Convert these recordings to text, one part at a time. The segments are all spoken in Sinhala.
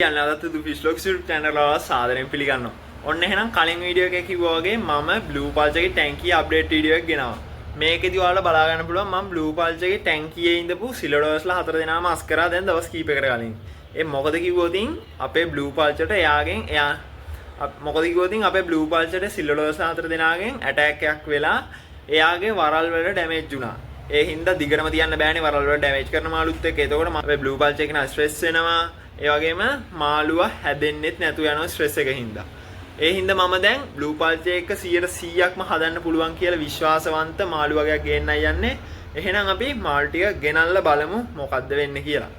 කියන්න අදත් ෆිෂ් ලොග්ස් YouTube channel එකට සාදරයෙන් පිළිගන්නවා. ඔන්න එහෙනම් කලින් වීඩියෝ එකේ කිව්වා වගේ මම බ්ලූ පල්ච් එකේ ටැංකිය අප්ඩේට් වීඩියෝ එකක් ගෙනාවා. මේකෙදි ඔයාලා බලා ගන්න පුළුවන් මම බ්ලූ පල්ච් එකේ ටැංකියේ ඉඳපු සිලඩෝස්ලා හතර දෙනාම අස් කරා දැන් දවස් කීපයකට කලින්. ඒ මොකද කිව්වොත් අපේ බ්ලූ පල්චට එයාගෙන් එයා මොකද කිව්වොත් අපේ බ්ලූ පල්චට සිලඩෝස්ලා හතර දෙනාගෙන් ඇටැක් එකක් වෙලා එයාගේ වරල් වල ඩැමේජ් වුණා. ඒ හින්දා දිගටම තියන්න බෑනේ වරල් වල ඩැමේජ් කරන මාළුත් එක්ක. එතකොට අපේ බ්ලූ පල්ච් එක නා ස්ට්‍රෙස් වෙනවා. ඒ වගේම මාළුවා හැදෙන්නෙත් නැතුව යනවා ස්ට්‍රෙස් එක හින්දා. ඒ හින්දා මම දැන් බ්ලූ පල්ච් එක 100%ක්ම හදන්න පුළුවන් කියලා විශ්වාසවන්ත මාළු වගයක් ගේන්නයි යන්නේ. එහෙනම් අපි මාළු ටික ගෙනල්ලා බලමු මොකද්ද වෙන්නේ කියලා.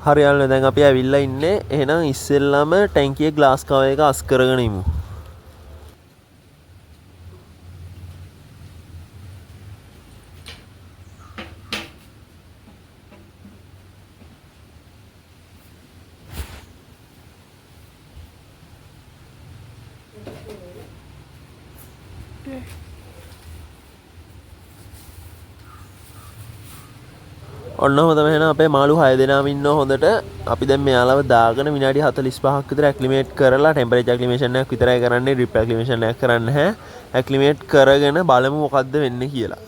හරි යාළුවනේ, දැන් අපි ඇවිල්ලා ඉන්නේ. එහෙනම් ඉස්සෙල්ලාම ටැංකියේ ග්ලාස් කවර් එක අස් කරගෙන ඉමු. ඔන්න ඔහොම තමයි එහෙනම් අපේ මාළු 6 දෙනාම ඉන්නවා හොඳට. අපි දැන් මෙයාලව දාගෙන විනාඩි 45ක් විතර ඇක්ලිමේට් කරලා ටෙම්පරේචර් ඇක්ලිමේෂන් එකක් විතරයි කරන්නේ, ඩ්‍රිප් ඇක්ලිමේෂන් එකක් කරන්නේ නැහැ. ඇක්ලිමේට් කරගෙන බලමු මොකද්ද වෙන්නේ කියලා.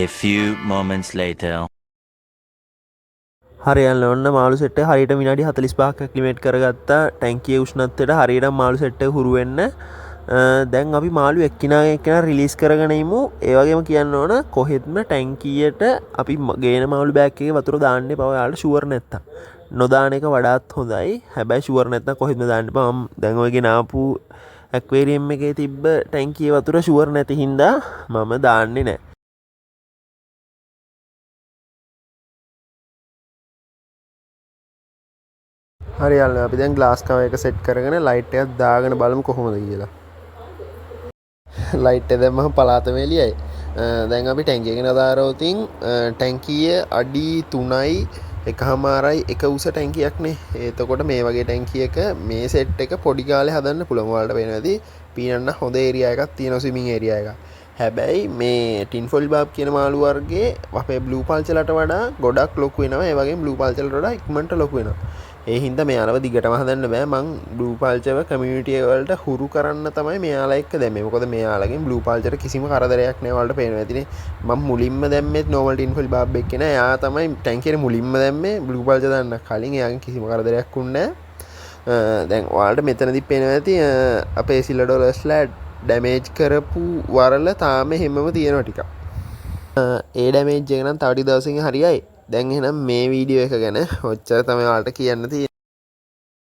A few moments later. හරි යාළුවනේ, ඔන්න මාළු සෙට් එක හරියට විනාඩි 45ක් ඇක්ලිමේට් කරගත්තා. ටැංකියේ උෂ්ණත්වයට හරියට මාළු සෙට් එක හුරු වෙන්න. දැන් අපි මාළු එක්කිනාගෙන් එක්කිනා රිලීස් කරගෙන ඉමු. ඒ වගේම කියන්න ඕන කොහෙත්ම ටැංකියට අපි ගේන මාළු බෑග් එකේ වතුර දාන්න එපා. ඔයාලට ෂුවර් නැත්තම්. නොදාන එක වඩාත් හොඳයි. හැබැයි ෂුවර් නැත්තම් කොහෙත්ම දාන්න එපා. මම දැන් ඔය ගෙනාපු ඇක්වේරියම් එකේ තිබ්බ ටැංකියේ වතුර ෂුවර් නැති හින්දා මම දාන්නේ නෑ. හරි යාළුවනේ, අපි දැන් ග්ලාස් කවර් එක සෙට් කරගෙන ලයිට් එකක් දාගෙන බලමු කොහොමද කියලා. ලයිට් එක දැම්මම පලාතම එළියයි. දැන් අපි ටැංකිය ගැන කතා කරොත් ටැංකිය අඩි 3යි එකහමාරයි එක උස ටැංකියක් නේ. එතකොට මේ වගේ ටැංකියක මේ සෙට් එක පොඩි කාලේ හදන්න පුළුවන්. ඔයාලට පේනවා ඇති පීනන්න හොඳ ඒරියා එකක් තියෙනවා, ස්විමින් ඒරියා එකක්. හැබැයි මේ ටින් ෆොයිල් බාබ් කියන මාළු වර්ගයේ අපේ බ්ලූ පල්චලට වඩා ගොඩක් ලොකු වෙනවා. ඒ වගේම බ්ලූ පල්චලට වඩා ඉක්මනට ලොකු වෙනවා. ඒ හින්දා මෙයාලව දිගටම හදන්න බෑ. මං බ්ලූ පල්චව කමියුනිටි වලට හුරු කරන්න තමයි මෙයාලා එක්ක දැම්මේ. මොකද මෙයාලගෙන් බ්ලූ පල්චට කිසිම කරදරයක් නෑ. ඔයාලට පේනවා ඇතිනේ. මං මුලින්ම දැම්මේත් නෝමල් ටින් ෆොයිල් බාබ් එක්ක නෑ. එයා තමයි ටැංකියට මුලින්ම දැම්මේ බ්ලූ පල්ච දාන්න කලින්. එයාගෙන් කිසිම කරදරයක් වුණේ නෑ. දැන් ඔයාලට මෙතනදි පේනවා ඇති අපේ සිලඩොලස්ලා ඩැමේජ් කරපු වරල තාම එහෙමම තියෙනවා ටිකක්. ඒ ඩැමේජ් එක නම් තව ටික දවසකින් හරියයි. දැන් එහෙනම් මේ වීඩියෝ එක ගැන ඔච්චර තමයි ඔයාලට කියන්න තියෙන්නේ.